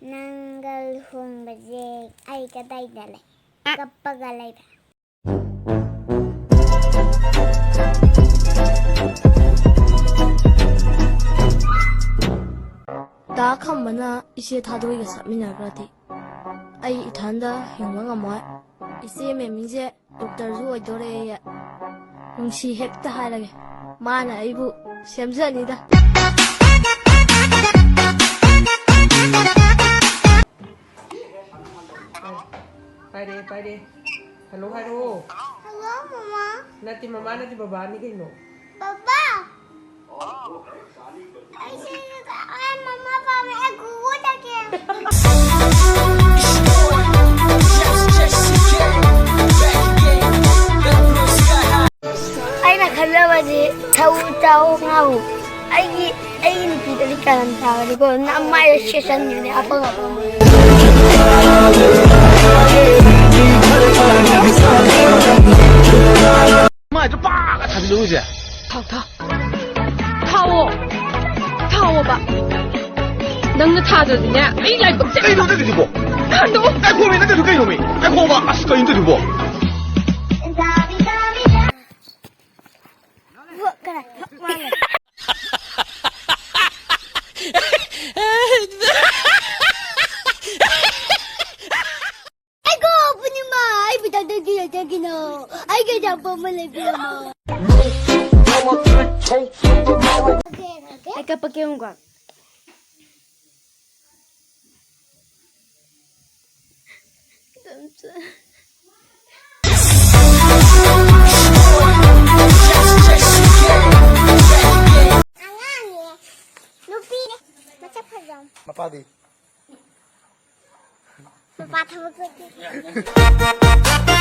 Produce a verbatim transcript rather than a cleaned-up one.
ꯅꯪꯒ ꯂꯨꯍꯣꯡꯕꯁꯦ ꯑꯩ ꯀꯗꯥꯏꯗ ꯂꯩ? ꯀꯞꯄꯒ ꯂꯩꯕ꯫ ꯗꯥ ꯈꯝꯕꯅ ꯏꯆꯦ ꯊꯥꯗꯣꯏꯒ ꯆꯠꯃꯤꯟꯅꯈ꯭ꯔꯗꯤ ꯑꯩ ꯏꯊꯟꯗ ꯍꯤꯡꯕ ꯉꯝꯃꯣꯏ꯫ ꯏꯆꯦ ꯃꯦꯃꯤꯁꯦ ꯗꯣꯛꯇꯔꯁꯨ ꯑꯣꯏꯗꯣꯔꯦꯌꯦ꯫ ꯅꯨꯡꯁꯤ ꯍꯦꯛꯇ ꯍꯥꯏꯔꯒꯦ꯫ ꯃꯥꯅ ꯑꯩꯕꯨ ꯁꯦꯝꯖꯅꯤꯗ꯫ ꯄꯥꯏꯔꯦ, ꯄꯥꯏꯔꯦ꯫ ꯍꯜꯂꯣ ꯍꯥꯏꯔꯛꯑꯣ꯫ ꯍꯜꯂꯣ, ꯃꯃꯥ꯫ ꯅꯠꯇꯦ, ꯃꯃꯥ ꯅꯠꯇꯦ, ꯕꯕꯥꯅꯤ ꯀꯩꯅꯣ꯫ ꯕꯕꯥ꯫ ꯑꯩꯁꯦ, ꯑꯩ ꯃꯃꯥ ꯄꯥꯝꯃꯦ, ꯑꯩ ꯒꯨꯒꯨ ꯆꯠꯀꯦ꯫ ꯑꯩꯅ ꯈꯜꯂꯕꯗꯤ ꯊꯧ ꯆꯥꯎ ꯉꯥꯎ꯫ ꯑꯩꯒꯤ, ꯑꯩꯒꯤ ꯅꯨꯄꯤꯗꯗꯤ ꯀꯔꯟ ꯇꯥꯔꯗꯤꯀꯣ, ꯅꯃꯥꯏꯗ ꯁꯦꯠꯆꯟꯒꯅꯤ, ꯑꯄꯪ ꯑꯄꯪ꯫ ꯃꯥꯏꯗ ꯄꯥꯛ ꯊꯥꯖꯤꯜꯂꯨꯁꯦ꯫ ꯊꯥꯎ, ꯊꯥꯎ꯫ ꯊꯥꯎꯑꯣ꯫ ꯊꯥꯎꯑꯣꯕ꯫ ꯅꯪꯅ ꯊꯥꯗ꯭ꯔꯗꯤꯅꯦ, ꯑꯩ ꯂꯥꯏꯕꯛꯁꯦ ꯀꯩꯅꯣ ꯅꯪꯒꯤꯗꯨꯕꯣ? ꯊꯥꯗꯣꯛꯑꯣ꯫ ꯉꯥꯏꯈꯣꯃꯤ, ꯅꯪꯒꯤꯗꯨ ꯀꯩꯅꯣꯃꯤ? ꯉꯥꯏꯈꯣꯕ, ꯑꯁ, ꯀꯩꯅꯣ ꯇꯧꯔꯤꯗꯨꯕꯣ? ꯑꯩꯒꯣ ꯄꯨꯔꯅꯤꯃꯥ, ꯑꯩꯕꯨ ꯇꯥꯟꯊꯣꯛꯄꯤꯔꯣ, ꯀꯩꯒꯤꯅꯣ? ꯑꯩꯒꯤ ꯑꯆꯥꯄꯣꯠ ꯑꯃ ꯂꯩꯕꯤꯔꯝꯃꯣ꯫ ꯑꯩ ꯀꯞꯄꯛꯀꯦ ꯑꯃꯨꯛꯀ꯫ ꯑꯉꯥꯡꯅꯦ, ꯅꯨꯄꯤꯅꯦ, ꯃꯁꯛ ꯐꯖꯕ꯫ ꯃꯄꯥꯗꯤ? ꯃꯄꯥ ꯊꯕꯛ ꯆꯠꯈꯤ꯫